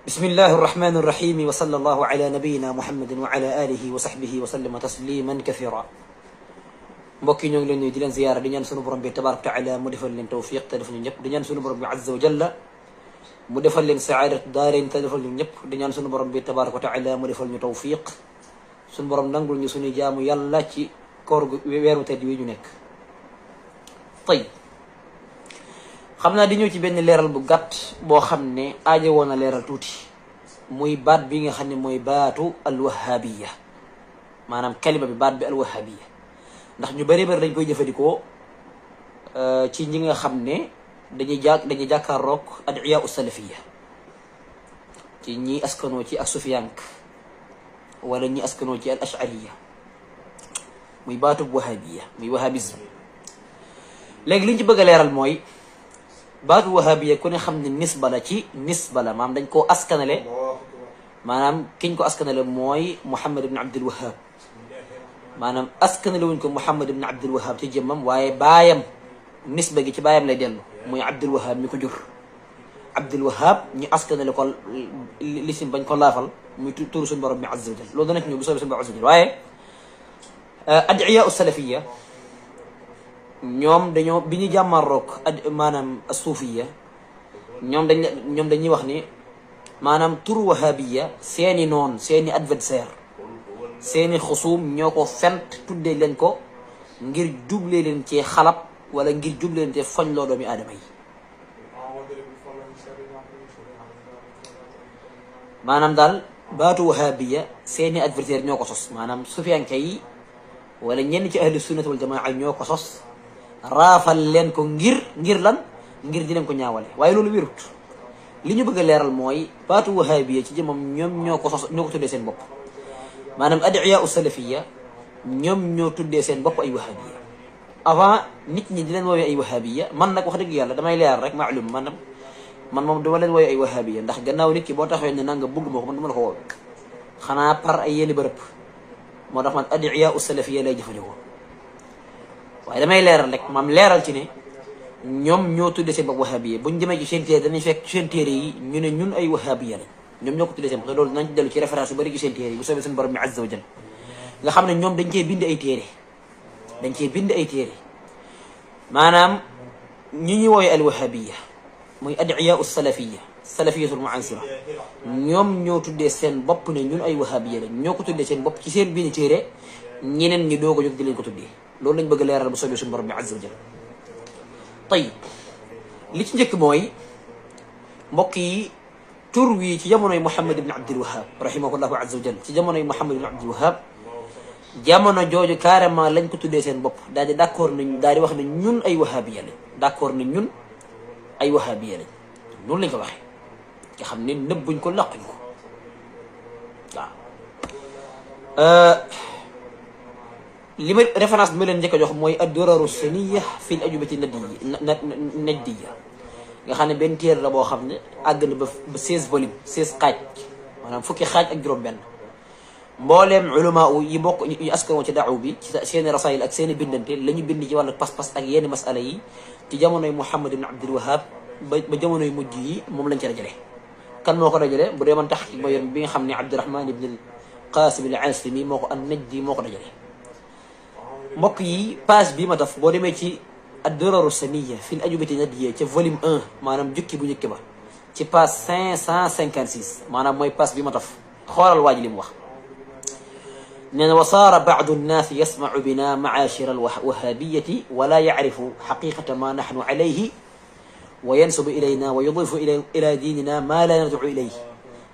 بسم الله الرحمن الرحيم وصلى الله على نبينا محمد وعلى آله وصحبه وسلم تسليما كثيرا. mbokk yi ñoo ngi leen nuyu di leen ziyaara di ñaan sunu borom bi tabaaraka taala mu defal leen tawfiq te defal ñu ñëpp di ñaan sunu borom bi azza wa jalla mu defal leen saadat daareen te defal ñu ñëpp di ñaan sunu borom bi tabaaraka taala mu defal ñu tawfiq sunu borom nangul ñu sunu jaamu yàlla ci koor gu weeru tedd wi ñu nekk. tey xam naa di ñëw ci benn leeral bu gàtt boo xam ne aaje woon na leeral tuuti muy baat bi nga xam ne mooy baatu alwahabiya, maanaam kalima bi baat bi alwahabiya. ndax ñu bari dañ koy jëfandikoo ci ñi nga xam ne dañuy jàkkaarloog adiya u salafiya, ci ñi askanoo ci ak sufiyank wala ñi askanoo ci al ashariya, muy baatu wahabiya muy wahabisme. léegi liñ ci bëgg a leeral mooy baatu wahabiya ku ne xam ne nisba la maanaam dañ koo askanale, maanaam kiñ ko askanale mooy Muhammad ibn Abdul Wahhab, maanaam askanale wuñ ko Muhammad ibn Abdul Wahhab ci jëmmam, waaye baayam nisba gi ci baayam lay dellu muy Abdul Wahhab mi ko jur. Abdul Wahhab ñu askanale ko lisim bañ ko laafal muy turu suñu borom bi azza wa jal. loolu dana ci ñëw bu soobee suñu borom azza wa jal. waaye adiya u salafiya ñoom dañoo bi ñu jàmmarroog maanaam suufiya ñoom dañuy wax ni maanaam turu wahabiya seeni noon, seeni adversaire, seeni xusuum ñoo ko fent tuddee leen ko ngir jublee leen ci xalab wala ngir jublee leen ci foñ loo doomi aadama yi. maanaam daal baatu wahabiya seeni adversaire ñoo ko sos, maanaam sufiyanke yi wala ñenn ci ahlu sunnat wal jamaa ñoo ko sos raafal leen ko ngir lan ngir di leen ko ñaawale. waaye loolu wérut. li ñu bëgg a leeral mooy baatu wahabiya ci jëmam ñoom ñoo ko sos, ñoo ko tuddee seen bopp. maanaam adiya u salafiya ñoom ñoo tuddee seen bopp ay wahabiya avant nit ñi di leen woowee ay wahabiya. man nag wax dëgg yàlla damay leeral rek maalum man moom dama leen woowee ay wahabiya ndax gannaaw nit ki boo taxawee ne nanga bëgg ma ko man dama la ko woowee xanaa par ay yenn bërëb. moo tax man adiya u salafiya lay jëfandikoo, waaye damay leeral rek maam leeral ci ne ñoom ñoo tuddee seen bopp wahabiya. buñ demee ci seen téere dañuy fekk seen téere yi ñu ne ñun ay wahabiya lañ. ñoom ñoo ko tuddee seen bopp te loolu dinañ ci dellu ci référence yu bari ci seen téere yi bu soobee suñu borom bi azza wa jal. nga xam ne ñoom dañ cee bind ay téere maanaam ñi ñuy woowee al wahabiya muy adiya u salafiya salafiyatul mu'ansira ñoom ñoo tuddee seen bopp ne ñun ay wahabiya lañ. ñoo ko tuddee seen bopp ci seen bind téere, ñeneen ñi doog a jóg di leen ko tuddee. loolu lañ bëgg a leeral bu soobee suñu borom bi azza wa jal. tayib li ci njëkk mooy mbokk yi tur wi ci jamonoy Muhammad ibn Abdul Wahhab rahimahullahu azza wa jal, ci jamonoy Muhammad ibn Abdul Wahhab jamono jooju carrément lañ ko tuddee seen bopp daal di d'accord nañ daal di wax ne ñun ay wahabiya lañ. d'accord nañ ñun ay wahabiya lañ noonu lañ ko waxee nga xam ne nëbbuñ ko laquñ ko waaw. li ma référence bi ma leen njëkk a jox mooy ad-duraru saniya fi al-ajubati najdiya nga xam ne benn téere la boo xam ne àgg na ba 16 volume 16 xaaj, maanaam fukki xaaj ak juróom-benn. mbooleem ulama yi bokk ñu askanoo ci daaw bi ci seeni rasaayil ak seeni bindante la ñu bind ci wàllu pas-pas ak yenn masala yi ci jamonoy Muhammad ibn Abdul Wahhab ba jamonoy mujj yi moom lañ ci dajale. kan moo ko dajale bu dee man taxqiq ba yoon bi nga xam ne Abdurahman ibn al-Qasim al-Asimi moo ko an-Najdi moo ko dajale. mbokk yi page bi ma def boo demee ci ad-duraru saniya fi al-ajubati najdiya ca volume 1 maanaam jukki bu njëkk ba ci page 556 maanaam mooy page bi ma def xoolal waa ji li mu wax. nee na wa saara baadu nnaasi yasmacu bina macaashira alwahabiyati wala yacrifu xaqiqata ma naxnu calayhi wa yansubu ilayna wa yudifu ila diinina ma la narjicu ilayhi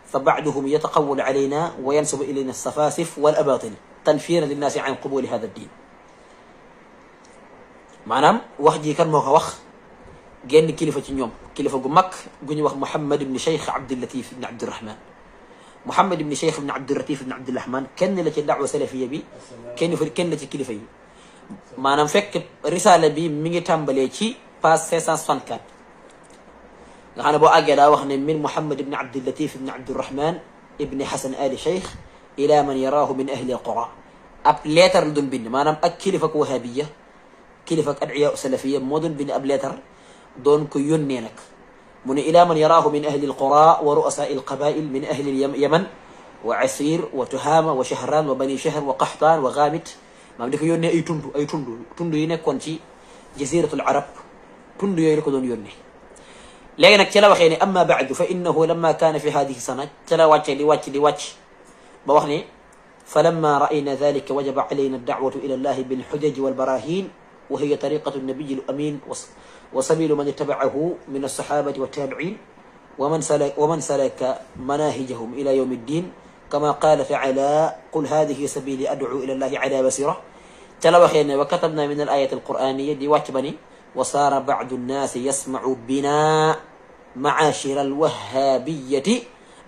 fa bacduhum yataqawal calayna wa yansubu ilayna alsafaasif walabatil tanfiran linnaasi can qubuli hada ddin. maanaam wax ji kan moo ko wax genn kilifa ci ñoom, kilifa gu mag gu ñu wax Muhammad ibn Cheikh Abdulatif ibn Abdurahman. Muhammad ibn Cheikh ibn Abdulatif ibn Abdurahman kenn la ci daawa salafiya bi, kenn la ci kilifa yi. maanaam fekk risaala bi mi ngi tàmbalee ci page 564 nga xam ne boo àggee daa wax ne min Muhammad ibn Abdulatif ibn Abdurahman ibn Hasan ali Cheikh ila man yaraahu min ahli alqura. ab leetar la doon bind, maanaam ak kilifa ak wahabiya, kilifa ak adiya salafiya moo doon bind ab leetar doon ko yónnee nag من إلى من يراه من أهل القرى ورؤساء القبائل من أهل اليمن وعسير وتهامة وشهران وبني شهر وقحطان وغامت ما بدك يوني أي تندو ينكون شي جزيرة العرب تندو يكون يوني لكن تلا وخيني أما بعد فإنه لما كان في هذه السنة تلا واتش بوخني فلما رأينا ذلك وجب علينا الدعوة إلى الله بالحجج والبراهين وهي طريقة النبي الأمين وسبيل من اتبعه من الصحابة والتابعين ومن سلك مناهجهم إلى يوم الدين كما قال تعالى قل هذه سبيلي أدعو إلى الله على بصيرة تلوخينا وكتبنا من الآية القرآنية دي واتبني وصار بعض الناس يسمع بنا معاشر الوهابية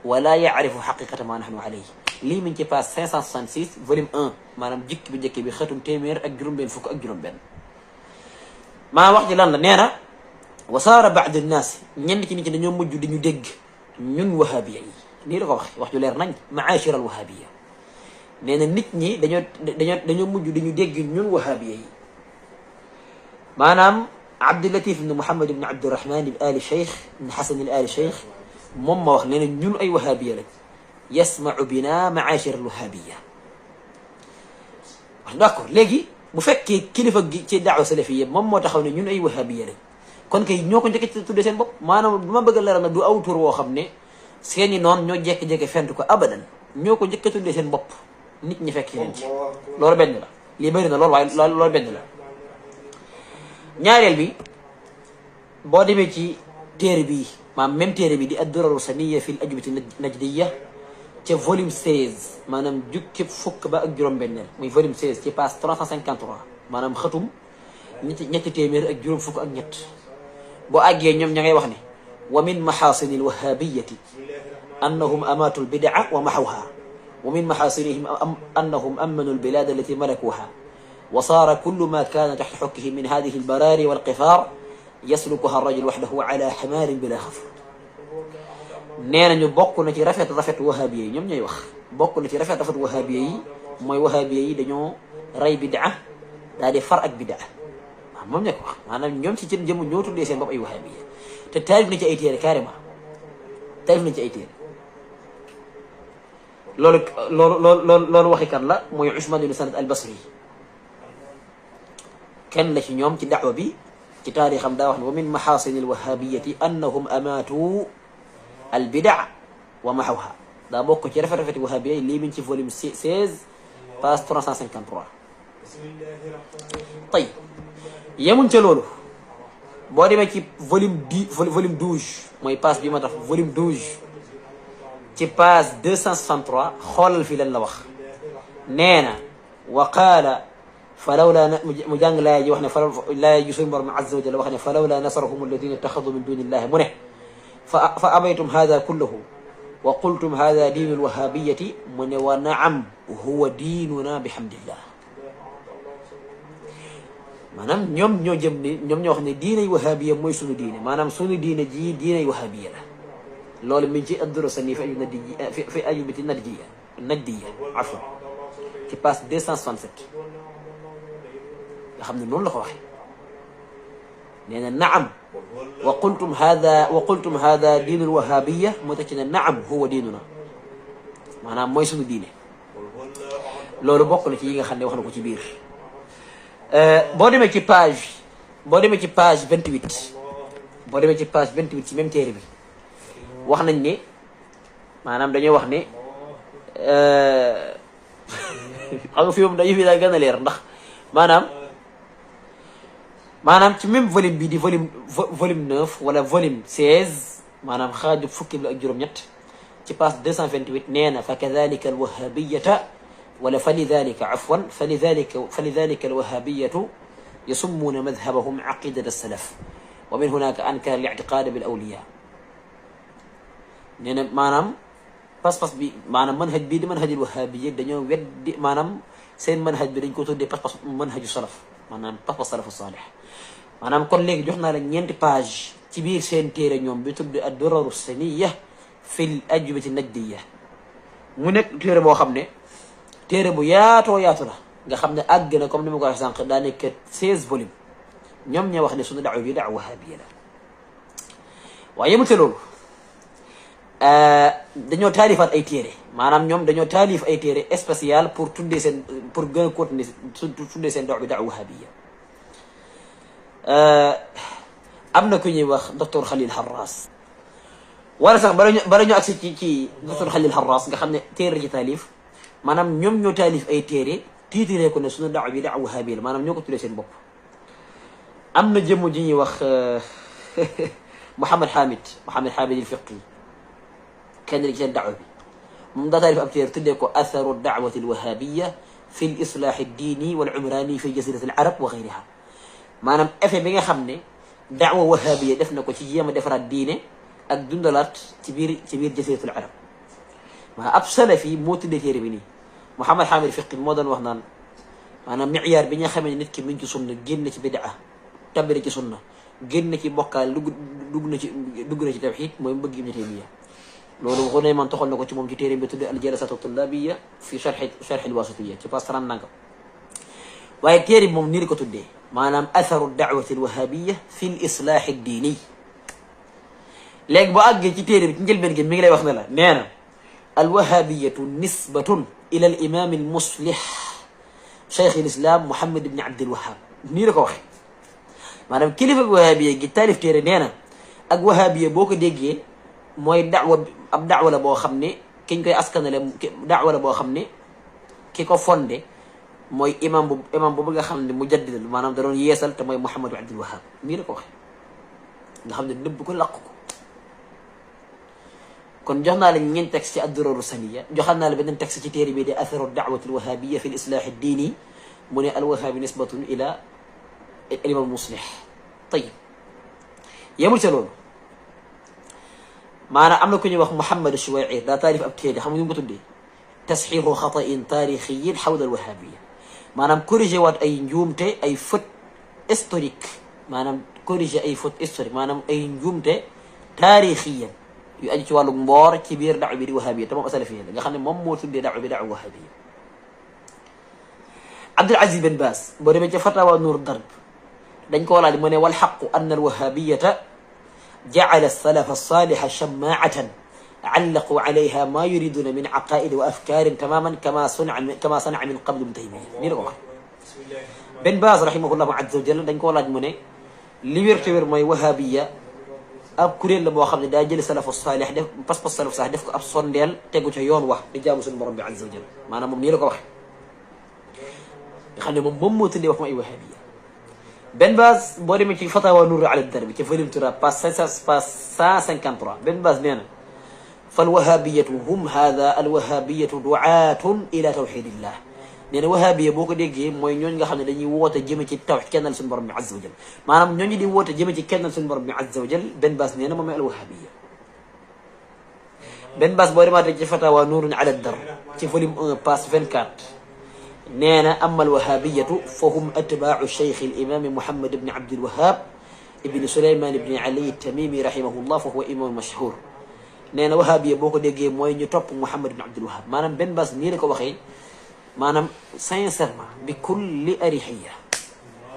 ولا يعرف حقيقة ما نحن عليه لي من ci page 566 volume 1 maanaam jikk bi njëkk bi xëtum téeméer ak juróom-benn fukk ak juróom-benn maa wax ji lan la nee na wasaara baad naas ñenn ci nit ñi dañoo mujj di ñu dégg ñun wahabiya yi nii la ko wax ju leer nañ maachir al wahabiya nee na nit ñi dañoo mujj di ñu dégg ñun wahabiya yi maanaam Abdulatif ibn Muhammad ibn Abdurahman ibn Ali Cheikh ibn Hasan al Ali Cheikh moom ma wax nee na ñun ay wahabiya lañ yasmau bina maachir al wahabiya d'accord léegi bu fekkee kilifa gi ci daawa salafiya moom moo taxaw ne ñun ay wahabiya lañ kon kay ñoo ko njëkk ci tudde seen bopp maanaam bu ma bëgg a leeral nag du aw tur woo xam ne seeni noon ñoo jékki-jékki fent ko abadan ñoo ko njëkk a tudde seen bopp nit ñi fekk leen ci loolu benn la lii bëri na loolu waaye loolu benn la ñaareel bi boo demee ci téere bi maanaam même téere bi di ad-duraru saniya fi l ajubati najdiya ca volume 16 maanaam jukki fukk ba ak juróom-benneel muy volume 16 ci page 353 maanaam xëtum ñetti téeméer ak juróom fukk ak ñett boo àggee ñoom ña ngay wax ne wa min maxaasini alwahabiyati annahum amaatu albidaa wa maxawha wa min maxaasinihim annahum amanu albilad allati malakuha wa saara kullu ma kaana taxta xukkihi min hadihi albaraari walqifaar yaslukuha arrajul waxdahu ala xamaarin bila xafr nee nañu bokk na ci rafet wahabiya yi ñoom ñooy wax bokk na ci rafet wahabiya yi mooy wahabiya yi dañoo rey bidaa daal di far ak bidaa waaw moom ñoo ko wax maanaam ñoom ci jëm ñoo tuddee seen bopp ay wahabiya te taalif na ci ay téere carrément taalif na ci ay téere loolu waxi kan la mooy Usmaan ibn Sanad al Basri kenn la ci ñoom ci daawa bi ci taarixam daa wax ne wa min maxaasini al wahabiyati annahum amaatu al bidaa wa maxawha daa bokk ci rafet wahabiya yi lii min ci volume 16 page 353 tey yemuñ ca loolu boo demee ci volume 12 mooy page bi ma tax volume 12 ci page 263 xoolal fi lan la wax nee na wa qaala falawla mu jàng laaya ji wax ne laaya ji suñu borom azza wa jalla wax ne falawla nasarahum alladina ittaxadu min duni illahi mu ne fa abaytum hada kullahu wa qultum hada diinu alwahabiyati mu ne wa naam huwa diinuna bihamdillah maanaam ñoom ñoo jëm ni ñoom ñoo wax ne diinay wahabiya mooy sunu diine maanaam sunu diine ji diinay wahabiya la loolu mi ngi ci ad-duraru saniya fi ajubati najdiya afwan ci page 267 nga xam ne noonu la ko waxee nee na naam wa qultum hada diinul wahabiya moo tax ci ne naam huwa diinuna maanaam mooy sunu diine loolu bokk na ci yi nga xam ne wax na ko ci biir boo demee ci page 28 boo demee ci page 28 ci même téere bi wax nañ ne maanaam dañoo wax ne xam nga fi moom dañu fi daa gën a leer ndax maanaam ci même volume bi di volume 9 wala volume 16 maanaam xaaju fukki bi ak juróom-ñett ci page 228 nee na fa kadalika alwahabiyata wala falidalika afwan falidalika alwahabiyatu yasummuuna madhabahum aqidata salaf wa min hunaka ankara al-i'tiqad bil awliya nee na maanaam pas-pas bi maanaam manhaj bii di manhajul wahabiya dañoo weddi maanaam seen manhaj bi dañ ko tuddee pas-pas manhaju salaf maanaam pas-pas salafu saalih maanaam kon léegi jox naa la ñeenti page ci biir seen téere ñoom bi tudd ad-duraru saniya fil ajubati najdiya mu nekk téere boo xam ne téere bu yaatoo yaatu la nga xam ne àgg na comme ni ma ko waxee sànq daa nekk 16 volume ñoom ñoo wax ne suñu daawa bi daawa wahabiya la waaye yemul te loolu dañoo taalifaat ay téere maanaam ñoom dañoo taalif ay téere spécial pour tuddee seen pour gën a continuer tuddee seen dox bi daawa wahabiya am na ku ñuy wax docteur Khalil Harras wala sax bala ñu agsi ci docteur Khalil Harras nga xam ne téere ci taalif maanaam ñoom ñoo taalif ay téere tiitiree ko ne suñu daawa bi daawa wahabiya la maanaam ñoo ko tuddee seen bopp am na jëmm ji ñuy wax Mouhamed Hamid al Fiqi kenn ci seen daawa bi moom daa taalif ab téere tuddee ko atharu daawati al wahabiya fi l islaahi addiini wal umraani fi jazirati al arab wa gayriha maanaam effet bi nga xam ne daawa wahabiya def na ko ci jéem a defaraat diine ak dundalaat ci biir jaziratul arab maa ab salafi moo tuddee téere bi nii Mouhamed Hamid Fiqi moo doon wax naan maanaam miyaar bi nga xamee ne nit ki mi ngi ci sunna génn ci bidaa tabiri ci sunna génn ci bokkaal dugg na ci tawxiid mooy mbëgg Ibn Taymiya loolu waxu ne man toxal na ko ci moom ci téere bi tuddee al jalasatu tullabiya fi sharh al wasitiya ci pas 30 nanga waaye téere bi moom nii la ko tuddee maanaam atharu daawati al wahabiya fi l islaahi ad diini léegi boo àggee ci téere bi ci njëlbeen gi mi ngi lay wax ne la nee na al wahabiyatu nisbatun ila al imam al muslih cheikh al islam Muhammad ibn Abdul Wahhab nii la ko waxee maanaam kilifa wahabiya gi taalif téere nee na ak wahabiya boo ko déggee mooy ab daawa la boo xam ne kiñ koy askanale daawa la boo xam ne ki ko fondé mooy imam boobu nga xam ne mujaddid maanaam da doon yeesal te mooy Muhammad ibn Abdul Wahhab nii la ko waxee nga xam ne nëbb ko làq ko kon jox naa la ñeent texte ci ad-Durar as-Saniyya joxal naa la beneen texte ci téere bi de atharu daawati al-wahabiyya fi al-islah ad-dini mu ne al-wahabi nisbatun ila al-imam al-muslih tayib yemul ca loolu maanaam am na ku ñuy wax Muhammad Shuway'ir daa taalif ab téere xam nga ñu ko tuddee tasxiixu xata'in taarixiyyin xawla al-wahabiyya maanaam corrigé waat ay njuumte ay faute historique maanaam corrigé ay faute historique maanaam ay njuumte taarixiyyan yu aju ci wàllu mboor ci biir daawa bi di wahabiya te moom salafiyya nga xam ne moom moo tuddee daawa bi daawa wahabiya Abdul Aziz Ben Baas boo demee ca fatawa Nuur Darb dañ ko laaj mu ne wal xaqu anna alwahabiyata jacala salafa saliha shamaacatan allaqu alayha ma yuriduna min aqaidi wa afkaarin tamaman kama sanaca min qabl Ibn Taymiya nii la ko wax Ben Baas rahimahullahu azza wa jalla dañ koo laaj mu ne li wér te wér mooy wahabiya ab kuréel la boo xam ne daa jëli salafu saalih def pas-pas salafu saalih def ko ab sondeel tegu ca yoon wax di jaamu suñu borom bi azza wa jalla maanaam moom nii la ko waxe nga xam ne moom moo tuddee wax ma ay wahabiya Ben Baas boo demee ci fatawa Nuur ala Darbi ci volume 3 page 153 Ben Baas nee na fal wahabiyatu hum hada al wahabiyatu du'aatun ila tawxidillah nee na wahabiya boo ko déggee mooy ñooñu nga xam ne dañuy woote jëme ci tawxid kennal suñu borom bi azza wa jal maanaam ñooñu di woote jëme ci kennal suñu borom bi azza wa jal Ben Baas nee na moom mooy al wahabiya Ben Baas boo demaatee ci fatawa Nuurun ala Darb ci volume 1 page 24 nee na amma al wahabiyatu fa hum atbaau cheikh al imam Muhammad ibn Abdul Wahhab ibn Sulayman ibn Ali at-Tamimi rahimahullah fa huwa imam mashhur nee na wahabiya boo ko déggee mooy ñu topp Muhammad ibn Abdul Wahhab maanaam Ben Baas nii la ko waxee maanaam sincèrement bi kulli arixiya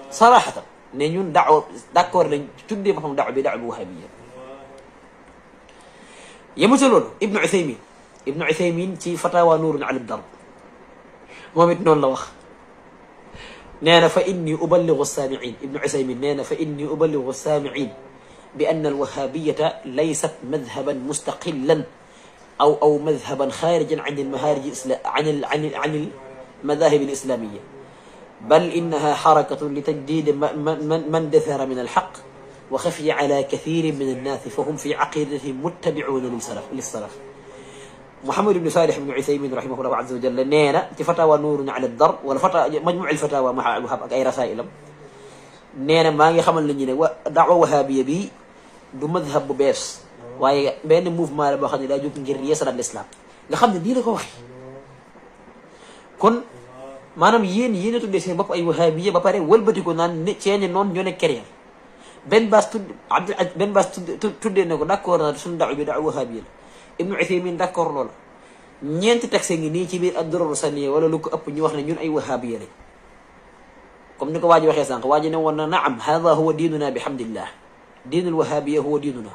sarahatan ne ñun daawa d'accord lañ tuddee ba xam daawa bi daawa bu wahabiya yemu ca loolu Ibnu Uthaymin ci fatawa Nuurun ala Darb moom it noonu la wax nee na fa inni uballigu saamiin Ibnu Uthaymin nee na fa inni uballigu saamiin bi anna alwahabiyata laysat madhaban mustaqillan aw madhaban xaarijan an المذاهب الإسلامية بل إنها حركة لتجديد من دثر من الحق وخفي على كثير من الناس فهم في عقيدتهم متبعون للسلف محمد بن صالح بن عثيمين رحمه الله عز وجل نينا في فتاوى نور على الدرب ولا مجموع الفتاوى مع الوهاب أي رسائلهم نينا ما يخمل لنا دعوة وهابية بي دو مذهب بيس waaye benn mouvement la boo xam ne daa jóg ngir yeesalaat l'islam nga xam ne nii la ko waxee kon maanaam yéen a tuddee seen bopp ay wahabiya ba pare wëlbati ko naan ne ceeñe noonu ñoo nekk carrière Ben Baas tuddee na ko d'accord na suñu daaw bi daaw wahabiya la Ibnu Uthaymin d'accord loola ñeenti texte ngi nii ci biir ad-Durar as-Saniyya wala lu ko ëpp ñu wax ne ñun ay wahabiya lañ comme ni ko waa ji waxee sànq waa ji ne woon na naam hada huwa diinuna bihamdillah diinul wahabiya huwa diinuna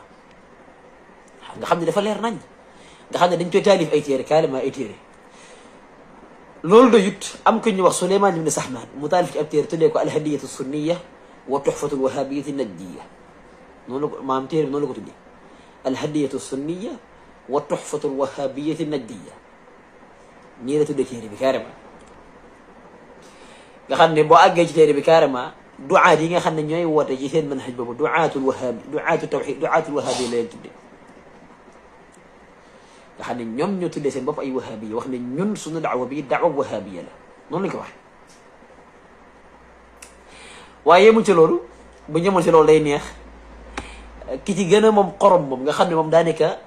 nga xam ne dafa leer nañ nga xam ne dañ koy taalif ay téere carrément ay téere loolu doyut am ko ñu wax Souleymane ibn Sahman mu taalif ci ab téere tuddee ko alhadiyatu sunniya wa tuhfatu alwahabiyati najdiya noonu la ko maam téere bi noonu la ko tuddee alhadiyatu sunniya wa tuhfatu alwahabiyati najdiya nii la tuddee téere bi carrément nga xam ne boo àggee ci téere bi carrément duaat yi nga xam ne ñooy woote ci seen manhaj boobu duaatul wahabi duaatu tawxid duaatul wahabi la leen tuddee nga xam ne ñoom ñoo tuddee seen bopp ay wahabiya wax ne ñun suñu daawa bi daawa wahabiya la noonu lañ ko waxee waaye yemu ci loolu bu ñëmoon ci loolu day neex ki ci gën a moom xorom moom nga xam ne moom daanaka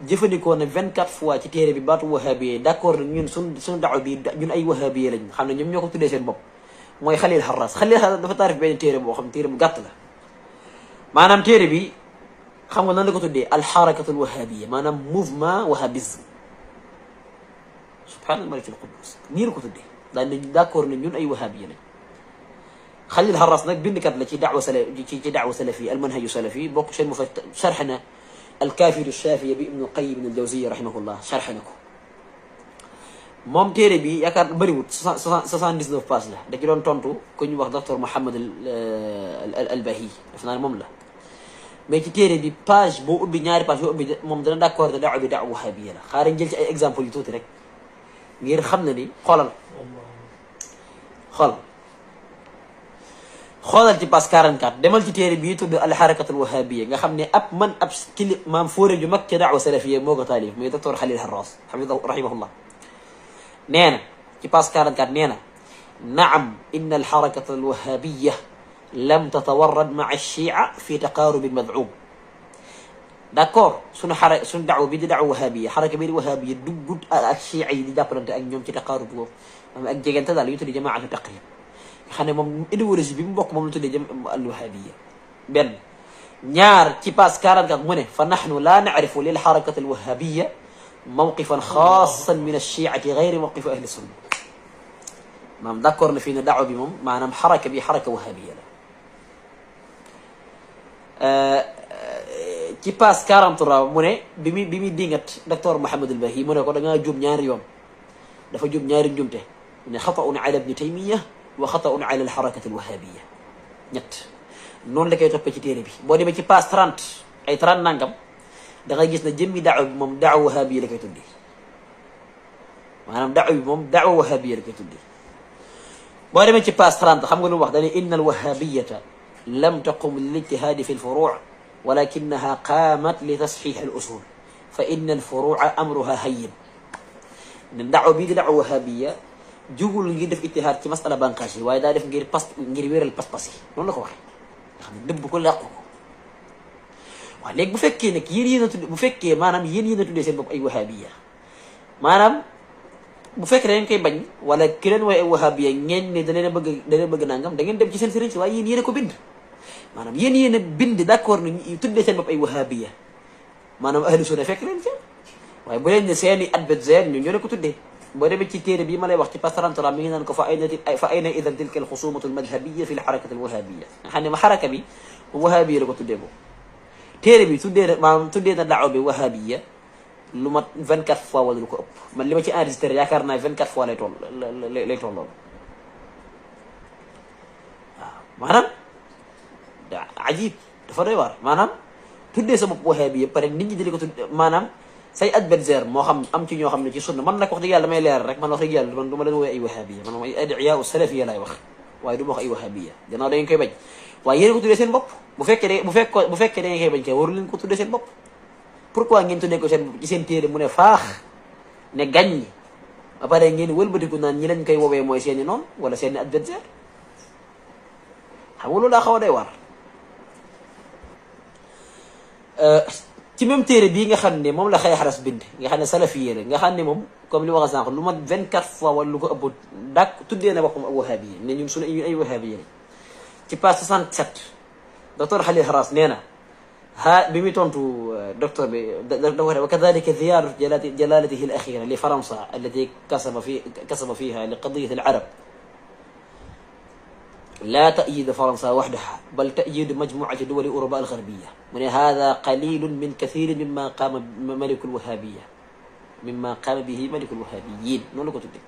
jëfandikoo na 24 fois ci téere bi baatu wahabiya d'accord na ñun suñu daawa bi ñun ay wahabiya lañ xam ne ñoom ñoo ko tuddee seen bopp mooy Khalil Harras dafa taarif benn téere boo xam téere bu gàtt la maanaam téere bi xam nga nan la ko tuddee alxarakatul wahabiya maanaam mouvement wahabisme subhaanal malikil quddus nii la ko tuddee daan nañ d'accord ne ñun ay wahabiya lañ Khalil Harras nag bindkat la ci daawa salafi almanhaju salafi bokk seen mu fa sharx na alkaafiru shaafiya bi ibnu qayyim ibn aljawziya rahimahullah sharx na ko moom téere bi yaakaar bëriwut 79 pages la da ci doon tontu ku ñu wax docteur Mouhamed al Bahi def naa ne moom la mais ci téere bi page boo ubbi ñaari page boo ubbi moom dana d'accord te daawa bi daawa wahabiya la xaaral jël ci ay exemple yu tuuti rek ngir xam na ni xoolal ci page 44 demal ci téere bii tudd alxarakatul wahabiya nga xam ne ab maam fóore ju mag ca daawa salafiya moo ko taalif muy docteur Khalil Harras rahimahullah nee na ci page 44 nee na naam inna alxarakata alwahabiya lam tatawarrad maa alchia fi taqaarubi mad'um d'accord suñu daawa bi di daawa wahabiya xaraka bi di wahabiya duggut ak chia yi di jàppalante ak ñoom ci taqaarub boobu ak jegante daal yu tuddi jamaatu taqrib nga xam ne moom idéologie bi mu bokk moom la tuddee jëm alwahabiya benn ñaar ci page 44 mu ne fa nahnu la nacrifu lil xarakati alwahabiya mawqifan xaasan min alchiati gayri mawqifi ahli sunna maam d'accord na fii ne daawa bi moom maanaam xaraka bi xaraka wahabiya la ci page 43 mu ne bi muy dingat docteur Mouhamed al Bahi mu ne ko da ngaa juum ñaari yoon dafa juum ñaari njumte ne xataun ala ibni taymiya wa xataun ala alxarakati alwahabiya ñett noonu la koy toppee ci téere bi boo demee ci page 30 ay 30 nangam da ngay gis ne jëmmi daawa bi moom daawa wahabiya la koy tuddi maanaam daawa bi moom daawa wahabiya la koy tuddi boo demee ci page 30 xam nga lu mu wax dane inna alwahabiyata lam taqum lilijtihaadi fi lfuruu walakinaha qaamat li tasxiix al usul fa inna alfuruuca amruha hayyin ne daawa bii di daawa wahabiya jugul ngir def ijtihaad ci masala banqaas yi waaye daa def ngir wéral pas-pas yi noonu la ko waxee nga xam ne dëbb ko làqu ko waaw léegi bu fekkee nag yéen a tudd bu fekkee maanaam yéen a tuddee seen bopp ay wahabiya maanaam bu fekkee da ngeen koy bañ wala ki leen wooy ay wahabiya ngeen ne dana bëgg nangam da ngeen dem ci seen sëriñ si waaye yéen a ko bind maanaam yéen a bind d'accord na tuddee seen bopp ay wahabiya maanaam ahlu sunna fekk leen ci waaye bu leen ne seeni adversaire ñu ñoo ne ko tuddee boo demee ci téere bii ma lay wax ci page 33 mi ngi naan ko fa ayna idan tilka alxusumatu almadhabiya fi lxarakati alwahabiya nga xam ne ma xaraka bi wahabiya la ko tuddee boobu téere bi tuddee na daawa bi wahabiya lu mat 24 fois wala lu ko ëpp man li ma ci enregistré yaakaar naa 24 fois lay tolloon waaw maanaam ajib dafa doy waar maanaam tuddee sa bopp wahabiya pare nit ñi di ko tuddee maanaam say adversaire moo xam am ci ñoo xam ne ci sunna man nag wax dëgg yàlla damay leeral rek man wax dëgg yàlla man du ma leen wooye ay wahabiya man ay adiyaa salafiya laay wax waaye du ma wax ay wahabiya gannaaw da ngeen koy bañ waaye yéen ko tuddee seen bopp bu fekkee da ngeen koy bañ kay waru leen ko tuddee seen bopp pourquoi ngeen tuddee ko ci seen téere mu ne faax ne gañ ba pare ngeen wëlbatiku naan ñi lañ koy woowee mooy seeni noonu wala seeni adversaire xam nga loolu daa xaw a day war ci même téere bii nga xam ne moom la xëy xaras bind nga xam ne salafiyé la nga xam ne moom comme li wax sànq lu mat 24 fois wala lu ko ëpp dak tuddee na boppam ak wahabiya ne ñun suñu ay wahabiya lañ ci page 67 docteur Khalil Harras nee na bi muy tontu docteur bi dafa wax wa kadalika ziyaratu jalalatihi al axira li faransa allati kasaba fiha li qadiyati al arab لا تأييد فرنسا وحدها بل تأييد مجموعة دول أوروبا الغربية. من هذا قليل من كثير مما قام ملك الوهابية، مما قام به ملك الوهابيين. نقول لكم تدي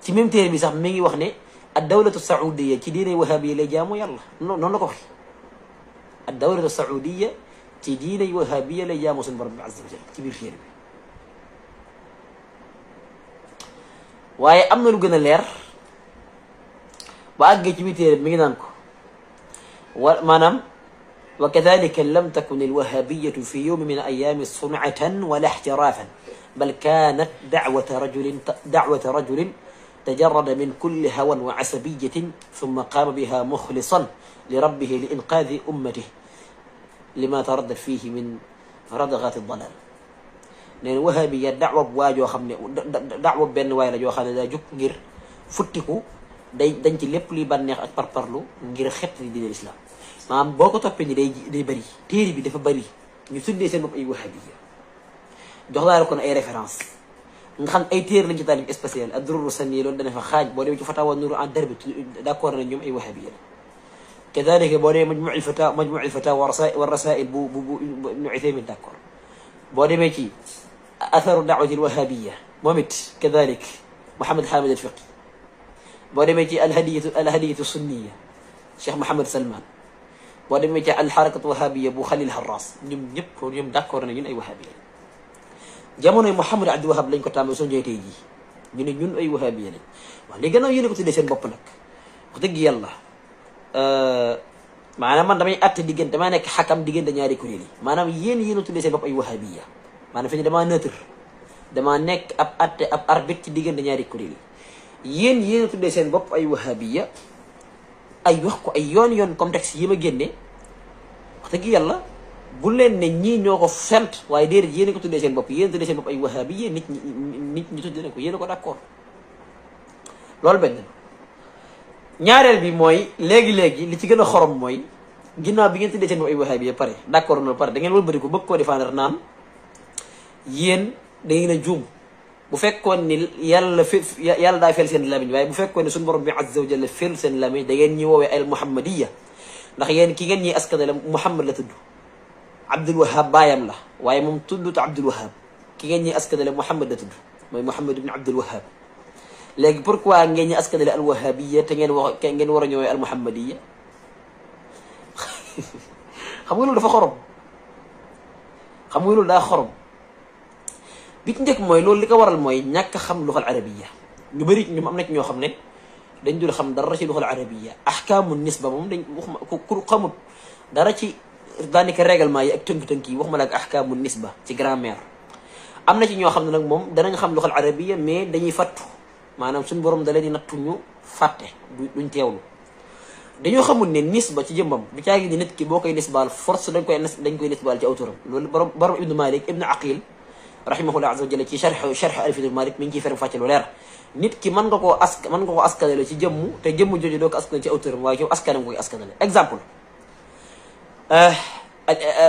تميم تيري بيسح ميجي وخني الدولة السعودية تدين الوهابية لجامو يلا نقول لكم الدولة السعودية تدين الوهابية لجامو سنبر عز وجل كبير خير. waaye am na lu gën a leer ba àggee ci biir téere mi ngi naan ko wa maanaam wa kadalika lam takun alwahabiyatu fi yawmin min ayami sun'atan wala ihtirafan bal kanat da'wata rajulin tajarrada min kulli hawan wa asabiyatin thumma qama biha mukhlisan لربه لإنقاذ أمته لما تردد فيه من ردغات الضلال. neen wahabiya da'wa bu waajoo xam ne da'wa benn waay la joo xam ne daa jóg ngir futtiku dañ ci lépp luy bànneex ak parparlu ngir xet li diine islam. maanaam boo ko toppee ni day bëri téere bi dafa bëri ñu tuddee seen bopp ay wahabiya jox laa la kon ay référence nga xam ay téere lañ ci taalif spécial ad-durru sanni loolu dana fa xaaj boo demee ci fatawa nuru en darbi d'accord nañ ñoom ay wahabiya la. kadalika boo demee majmu' al-fatawa wa rasail bu Ibn Uthaymin d'accord. boo demee ci atharu da'wati alwahabiyya moom it kadalik Mouhamed Hamid al-Fiqi. boo demee ci alhadiyatu sunniya Cheikh Mouhamed Salman. boo demee ci alxarakatu wahabiyya bu Khalil Harras ñoom ñëpp d'accord na ñun ay wahabiyya lañ. jamonoy Mouhamed Abdul Wahab lañ ko tàmbali soo njëytee ji ñu ne ñun ay wahabiyya lañ. wax léegi gannaaw yéen a ko tuddee seen bopp nag wax dëgg yàlla maanaam man damay atte diggante damaa nekk xakam diggante ñaari kuréel yi. maanaam yéen a tuddee seen bopp ay wahabiyya maanaam fi ñu damaa neutre damaa nekk ab atte ab arbitre ci diggante ñaari kuréel yi. yéen a tuddee seen bopp ay wahabiyya ay wax ko ay yoon contexte yi ma génne wax dëgg yàlla bu leen ne ñii ñoo ko fent waaye déedéet yéen a ko tuddee seen bopp yéen a tuddee seen bopp ay wahabiyya nit ñi tuddee ko yéen a ko d'accord loolu benn. ñaareel bi mooy léegi li ci gën a xorom mooy ginnaaw bi ngeen tuddee seen bopp ay wahabiyya pare d'accord loolu pare da ngeen wëlbati ko bëgg koo défendre naan yéen da ngeen a juum bu fekkoon ni yàlla daa fel seen lamiñ waaye bu fekkoon ni suñu borom bi azza wa jalla fel seen lamiñ da ngeen ñi woowee al muhammadiyya ndax yéen ki ngeen ñi askanale Muhammad la tudd Abdul Wahab baayam la waaye moom tuddut Abdul Wahab ki ngeen ñi askanale Muhammad la tudd mooy Muhammad ibn Abdul Wahab. léegi pourquoi ngeen ñi askanale al wahabiyya te ngeen war a ñëwee al muhammadiyya xam nga loolu dafa xorom xam nga loolu daa xorom. bi ci njëkk mooy loolu li ko waral mooy ñàkk xam luxal arabiya. ñu bëri ñoom am na ci ñoo xam ne dañ dul xam dara ci luxal arabiya ahkaamu nisba moom dañ waxuma ku xamut dara ci daanaka règlement yi ak tënk-tënk yi waxuma la ak ahkaamu nisba ci grammaire. am na ci ñoo xam ne nag moom danañ xam luxal arabiya mais dañuy fattu maanaam suñu borom da leen di nattu ñu fàtte duñ teewlu. dañoo xamul ne nisba ci jëmbam bu caagi di nit ki boo koy nisbaal force dañ koy nisbaal ci autoram. loolu borom Ibnu Malik Ibnu Aqil rahimahullah azza wa jalla ci sharh Alfiya Malik mi ngi ciy feram fàcce lu leer. nit ki mën nga koo askanale ci jëmmu te jëmmu jooju doo ko askanale ci autoram waaye ci askanam koy askanale. exemple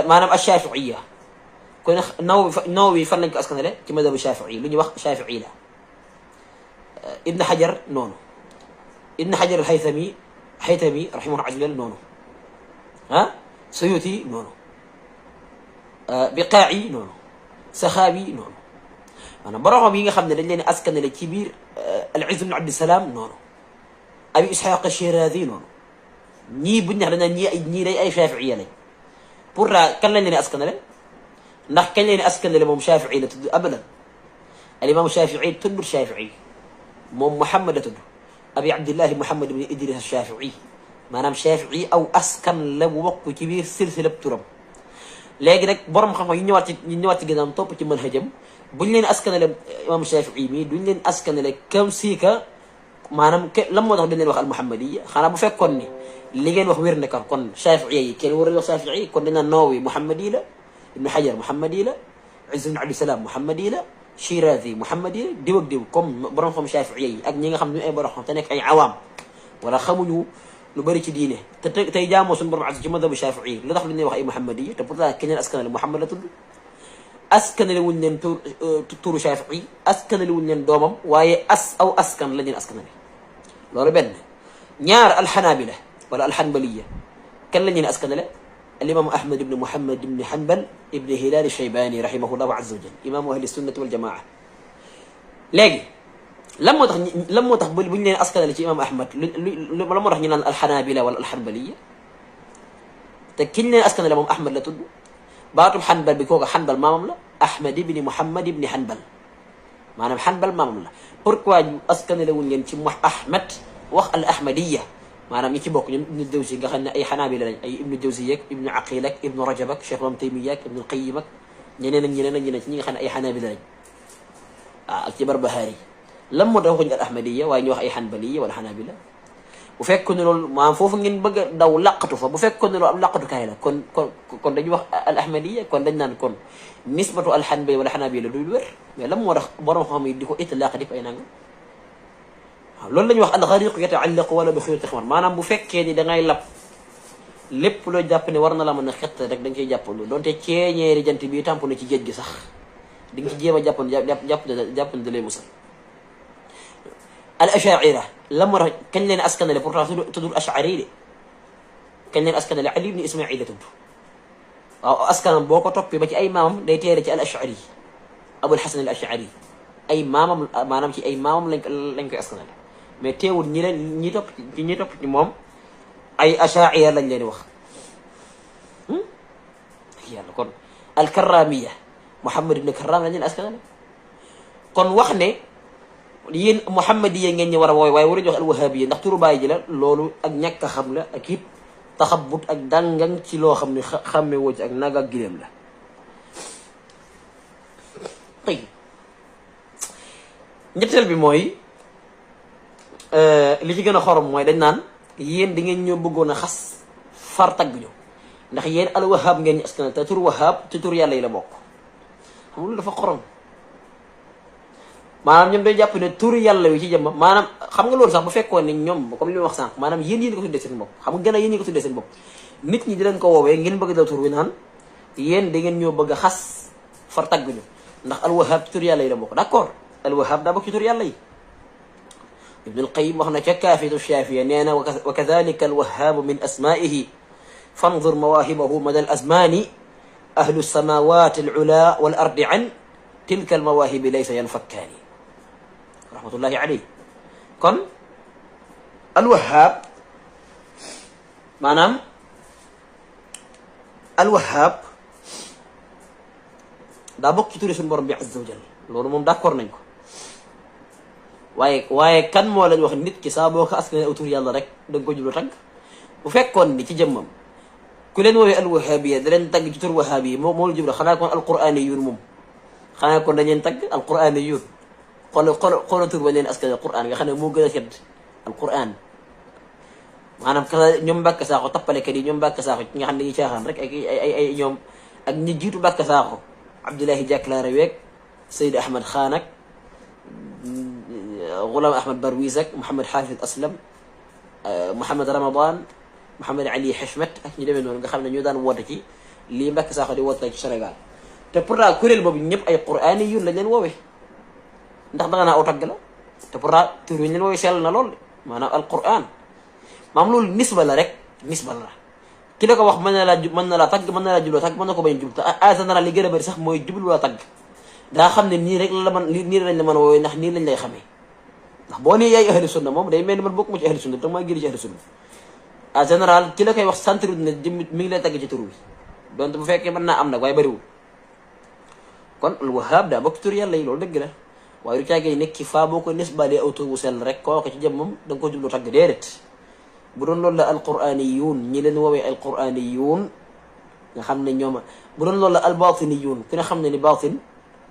maanaam ash-Shafi'iyya kon Nawawi fan lañ ko askanale ci madhabu Shafi'i lu ñuy wax Shafi'i la. Ibn Hajar noonu Ibn Hajar al-Haythami rahimahullah azza wa jalla noonu Suyuti noonu Biqaa'i noonu Saxaabi noonu maanaam borom yi nga xam ne dañ leen askanale ci biir al-Izz ibn Abdissalaam noonu Abi Ishaaq Shirazi noonu ñii buñ neex dañ naan ñii day ay Shaafi'iyya lañ. pourtant kan lañ leen askanale ndax kañ leen askanale moom Shaafi'i la tudd abadan al-imaam Shaafi'i tuddul Shaafi'i moom Muhammad la tudd Abi Abdillahi Muhammad ibn Idris Shaafi'i maanaam Shaafi'i aw askan la bu bokk ci biir silsila turam. léegi nag borom xam-xam yi ñëwaat ci ginnaaw topp ci manhajam buñ leen askanale imam Shafi'i mii duñ leen askanale comme si que maanaam lan moo tax dañ leen wax al muhammadiyya xanaa bu fekkoon ni li ngeen wax wér na kon Shafi'i yi kenn war a wax Shafi'i kon dañ naan Nawawi muhammadi la Ibn Hajar muhammadi la Izz ibn Abdissalaam muhammadi la Shirazi muhammadi la diw ak diw comme borom xam Shafi'i yi ak ñi nga xam ne ay borom xam te nekk ay awaam wala xamuñu lu bëri ci diine te tey jaamoo suñu borom azza ci madhabu Shafi'i lu tax lu ñuy wax ay muhammadiyya te pourtant keneen askanale Muhammad la tudd askanale wuñ leen turu Shafi'i askanale wuñ leen doomam waaye aw askan la ñu askanale loolu benn. ñaar alxanaabila wala alxanbaliya kan la ñu ne askanale الإمام أحمد بن محمد بن حنبل ابن هلال الشيباني رحمه الله عز وجل إمام أهل السنة والجماعة léegi lan moo tax bu ñu leen askanale ci imam Ahmad lan moo tax ñu naan alxanaabila wala alxanbaliya te kiñ leen askanale moom Ahmad la tudd baatum xanbal bi kooku xanbal maamam la Ahmad ibni Muhammad ibni Hanbal maanaam xanbal maamam la pourquoi ñu askanale wuñ leen ci Ahmad wax al ahmadiya maanaam ñi ci bokk ñoom ibnu Jawzi nga xam ne ay xanaabila lañ ay ibnu Jawzi ak ibnu Aqil ak ibnu Rajab ak Cheikh Ibn Taymiya ak ibnu Qayyim ak ñeneen ak ñeneen ak ñeneen ci ñi nga xam ne ay xanaabila lañ ak ci Barbahari lan moo tax waxuñu al ahmadiya waaye ñu wax ay xanbaliya wala xanaabila bu fekkoon ne loolu maanaam foofu ngeen bëgg a daw laqatu fa bu fekkoon ne loolu am laqatukaay la kon dañuy wax al ahmadiya kon dañ naan kon nisbatu al xanbaliya wala xanaabila du wér mais lan moo tax borom xam yi di ko itlaq def ay nanga waaw loolu la ñuy wax alxariqu yataallaqu wala bi xuyuti xamar maanaam bu fekkee ni da ngay lab lépp loo jàpp ne war na la mën a xett rek da nga ciy jàppandu donte ceeñeeri jant bi tàmp na ci géej gi sax di nga ci jéem a jàpp ne da lay musal al ashaira la moo tax kañ leen askanale pourtant tuddul ashari de kañ leen askanale Ali ibn Ismail la tudd waaw askanam boo ko toppee ba ci ay maamam day teere ci al ashari Abul Hasan al ashari ay maamam maanaam ci ay maamam lañ koy askanale mais teewul ñi topp ci moom ay ashaira lañ leen wax yàlla kon al karramiya Muhammad ibn Karram lañ leen askanale kon wax ne yéen muhammadiya ngeen ñu war a wooy waaye waruñu wax al wahabiya ndax turu baay ji la loolu ak ñàkk a xam la ak it taxabut ak dàngang ci loo xam ne xàmme woo ci ak naga ak gileem la tey ñetteel bi mooy li ci gën a xorom mooy dañ naan yéen da ngeen ñoo bëggoon a xas far tagg ñu ndax yéen al wahab ngeen ñu askan te tur wahab te tur yàlla yi la bokk xam nga loolu dafa xorom maanaam ñoom day jàpp ne turu yàlla wi ci jëmm maanaam xam nga loolu sax bu fekkoon ne ñoom comme li ma wax sànq maanaam yéen ko tuddee seen bopp xam nga gën a yéen ñi ko tuddee seen bopp nit ñi di leen ko woowee ngeen bëgg dal tur wi naan yéen da ngeen ñoo bëgg a xas far tagg ñu ndax al wahab ci tur yàlla yi la bokk d'accord al wahab daa bokk ci tur yàlla yi ibn al qayyim wax na ca kaafiyatu shaafiya nee na wa kadhalika al wahaabu min asmaihi fanzur mawahibahu mada al azmani ahlu samawati al ula wal ardi an tilka al mawahibi laysa yanfakkaani rahmatullahi alayhi kon alwahaab maanaam alwahaab daa bokk ci turi suñu borom bi azza wa jal loolu moom d'accord nañ ko waaye kan moo lañ wax nit ki saa boo ko askan aw tur yàlla rek da nga ko jublu tagg bu fekkoon ni ci jëmmam ku leen woowee alwahaabiya da leen tagg ci tur wahaabi moo la jublu xanaa kon alquraaniyuun moom xanaa kon dañ leen tagg alquraaniyuun xoolal tur ba leen askan alquran nga xam ne moo gën a sedd alquran maanaam kala ñoom Mbàkke Saaxo tappalekat yi ñoom Mbàkke Saaxo nga xam ne dañuy caaxaan rek ay ñoom ak ñi jiitu Mbàkke Saaxo Abdoulahi Diaklara weeg Seyd Ahmad Xaan ak Ghulam Ahmad Barwis ak Mouhamed Xaafid Aslam Mouhamed Ramadan Mouhamed Ali Heshmet ak ñu demee noonu nga xam ne ñoo daan woote ci lii Mbàkke Saaxo di woote ci Sénégal te pourtant kuréel boobu ñëpp ay qur'aani yun lañ leen woowee ndax danga naa aw tagg la te pourtant tur wi ñu leen woowee sell na lool maanaam alquran maam loolu nisba la rek nisba la ki la ko wax mën na laa tagg mën na laa jubloo tagg mën na ko bañ jublu te en général li gën a bëri sax mooy jublu la tagg daa xam ne nii rek la mën nii lañ la mën a woowee ndax nii lañ lay xamee ndax boo nee yaay ahlu sunna moom day mel ni man bokk ma ci ahlu sunna te maa génn ci ahlu sunna en général ki la koy wax centre ne jëm mi ngi lay tagg ci tur wi donte bu fekkee mën naa am nag waaye bëriwul kon al wahab daa bokk tur yàlla yi loolu dëgg la waaye du caagee nekk ki faa boo ko nisbalee aw tur wu sell rek kooku ci jëmmam da nga ko jublu tagg déedéet bu doon loolu la alquraniyuun ñi leen woowee alquraniyuun nga xam ne ñoom bu doon loolu la albatiniyuun ku ne xam ne ni batin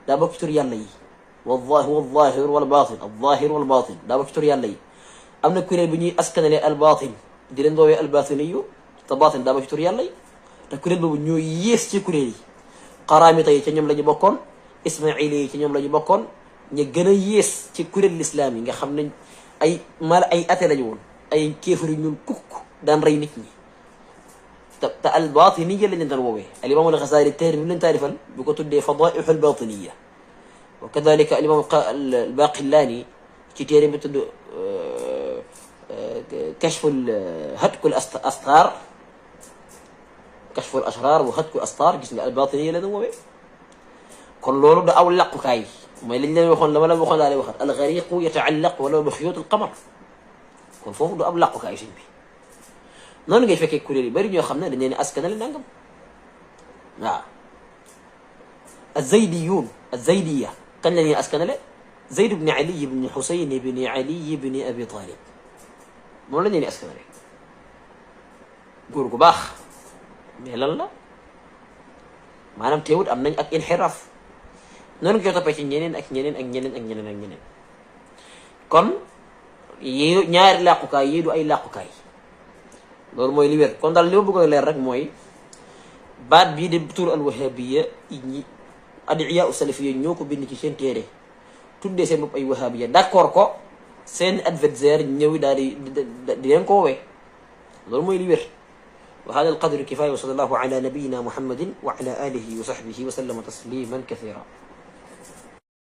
daa bokk ci tur yàlla yi walzahir wal batin alzahir wal batin daa bokk ci tur yàlla yi am na kuréel bi ñuy askanalee albatin di leen woowee albatiniyuun te batin daa bokk ci tur yàlla yi te kuréel boobu ñoo yées ci kuréel yi qaramita yi ca ñoom la ñu bokkoon ismaili yi ca ñoom la ñu bokkoon ñu gën a yées ci kuréel lislaam yi nga xam ne ay ate lañu woon ay kéefar yu ñuul kukk daan rey nit ñi te al batiniya lañ leen daan woowee al imam al Ghazali téere bi leen taarifal bu ko tuddee fadaihu al batiniya wa kadalika al imam al Baqillani ci téere bi tudd kashful hatkul astar kashful asrar wa hatkul astar gis nga albatiniya la nu woowee kon loolu da aw laqukaay mooy liñ leen waxoon la waxoon laa lay waxaat alxariqu yataallaq wala bi xuyuut alqamar kon foofu du ab laqukaay sëñ bi noonu ngay fekkee kuréel yi bari ñoo xam ne dañ leen askanale nangam waaw الزيديون الزيدية كان لن أسكن له زيد بن علي بن حسين بن علي بن أبي طالب مو لن أسكن له قولوا باخ مهلا لا ما نم تيود أم نج انحراف نون كيوتا بيش ñeneen kon ñaari làqukaay yi du ay làqukaay loolu mooy li wér kon daal li ma bëgg a leer rek mooy baat bii di tur al wahabiyya ñi adiya salafiyya ñoo ko bind ci seen téere tuddee seen bopp ay wahabiyya d'accord ko seen adversaire ñëwi daal di leen ko woowee loolu mooy li wér wa hada al qadru kifaya wa sallallahu ala nabiyyina muhammadin wa ala alihi wa sahbihi wa sallama tasliman kathira